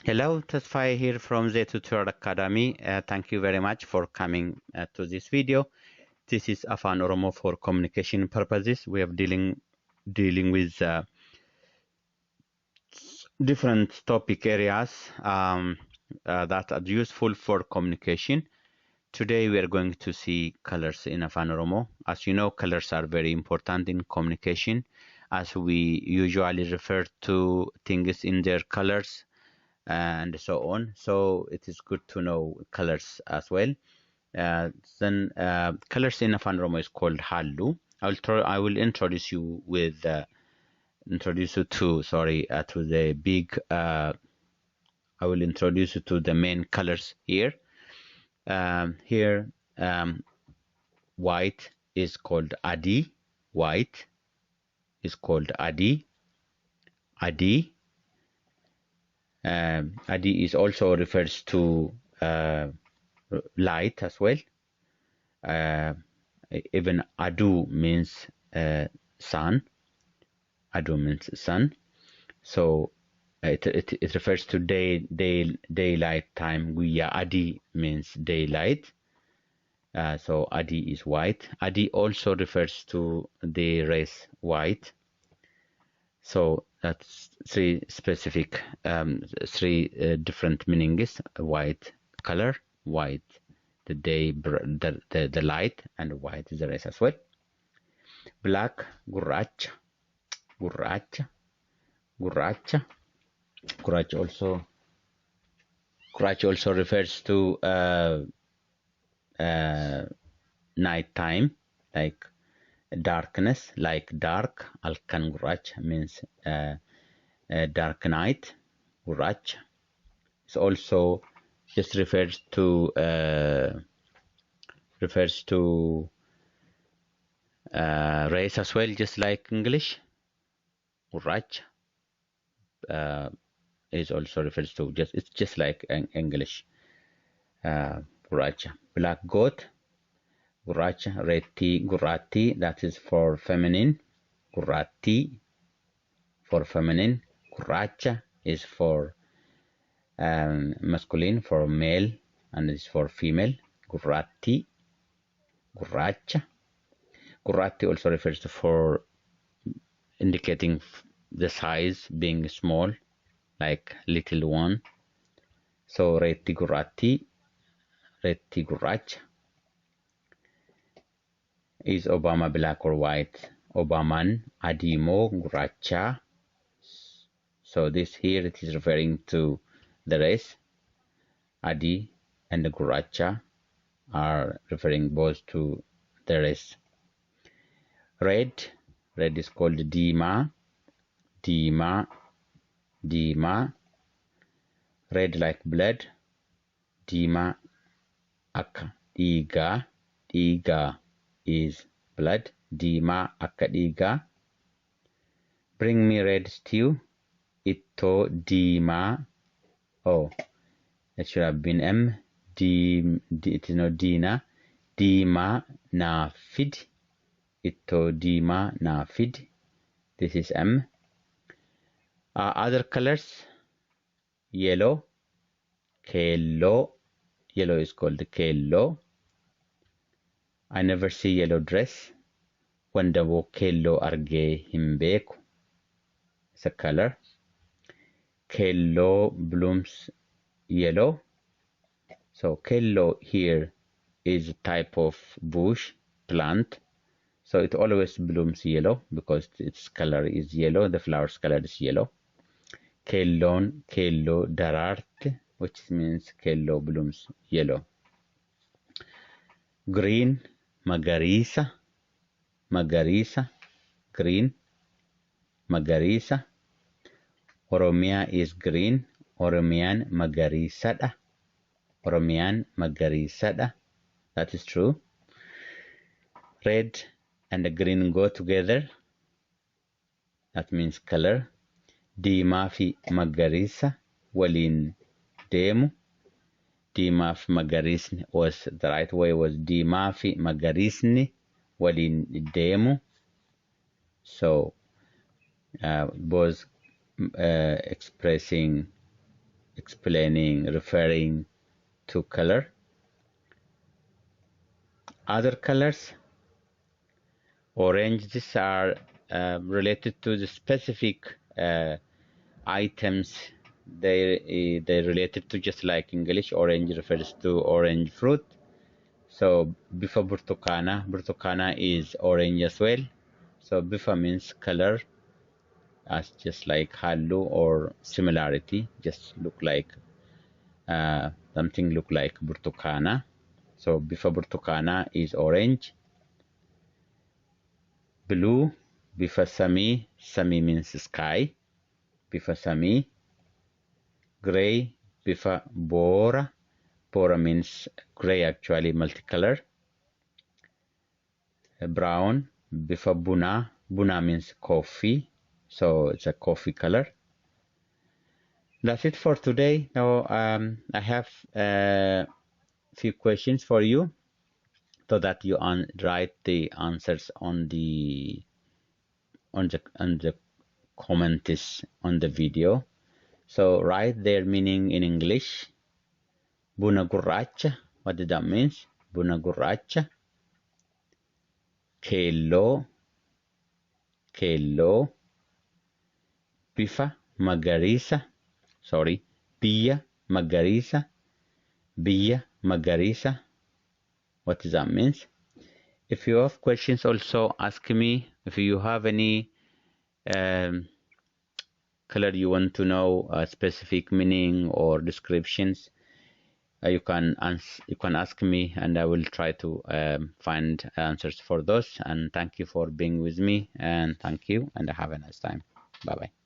Hello, Tesfaye here from the Tutorial Academy. Thank you very much for coming to this video. This is Afaan Oromo for communication purposes. We are dealing with different topic areas that are useful for communication. Today we are going to see colors in Afaan Oromo. As you know, colors are very important in communication, as we usually refer to things in their colors and so on. So it is good to know colors as well. Then colors in Afaan Oromo is called Halluu. I will introduce you with introduce you to, sorry, to the big I will introduce you to the main colors here. Here, white is called Adii. White is called Adii. Adii. Adii is also refers to light as well. Even Aduu means sun. Aduu means sun. So it refers to daylight time. Guyyaa adii means daylight. So Adii is white. Adii also refers to the race white. So that's three specific, three different meanings: white color, white the day, the light, and white is the race as well. Black, gurraacha, gurraacha, gurraacha. Gurraacha also refers to night time, like darkness, like dark. Halkan gurraacha means dark night. Gurraacha. It's also just refers to race as well, just like English. Gurraacha is also refers to just, it's just like English. Gurraacha. Black goat, gurraacha, reettii, gurraattii, that is for feminine. Gurraattii for feminine. Gurraacha is for masculine, for male, and it's for female. Gurraattii, gurraacha. Gurraattii also refers to for indicating the size being small, like little one. So reettii gurraattii, reettii gurraacha. Is Obama black or white? Obamaan adii moo gurraacha? So this here it is referring to the race. Adii and the gurraacha are referring both to the race. Red, red is called diimaa, diimaa, diimaa. Red like blood, diimaa akka dhiigaa, dhiigaa is blood, diimaa akka dhiigaa. Bring me red stew, ittoo diimaa. Oh, it should have been M. D, D, it is not Dina. Diimaa naa fidi. Ittoo diimaa naa fidi. This is M. Other colors, yellow, keelloo. Yellow is called keelloo. I never see yellow dress. Wandaboo keelloo argee hin beeku. It's a color. Keelloo blooms yellow. So keelloo here is a type of bush plant. So it always blooms yellow because its color is yellow. The flower's color is yellow. Keelloon keelloo daraarti, which means keelloo blooms yellow. Green, magariisa, magariisa, green, magariisa. Oromia is green. Oromiyaan magariisadha. Oromiyaan magariisadha. That is true. Red and the green go together. That means color. Diimaa fi magariisa waliin deemu. Diimaa fi magariisni was the right way was diimaa fi magariisni waliin deemu. So both expressing explaining, referring to color. Other colors, orange, these are related to the specific items. They related to, just like English, orange refers to orange fruit. So bifa burtukaana, burtukaana is orange as well. So bifa means color, as just like halluu or similarity, just look like something look like burtukaana. So bifa burtukaana is orange. Blue, bifa samii, samii means sky, bifa samii. Gray, bifa boora, boora means gray actually, multicolor. Brown, bifa buna, buna means coffee, so it's a coffee color. That's it for today. Now I have a few questions for you so that you write the answers on the comments on the video. So write their meaning in English. Buna gurraacha, what did that mean? Buna gurraacha. Keelloo, keelloo. Bifa magariisa, sorry, biyya magariisa, biyya magariisa. What does that mean? If you have questions, also ask me. If you have any color you want to know, a specific meaning or descriptions, you can ask me, and I will try to find answers for those. And thank you for being with me, and thank you, and have a nice time. Bye bye.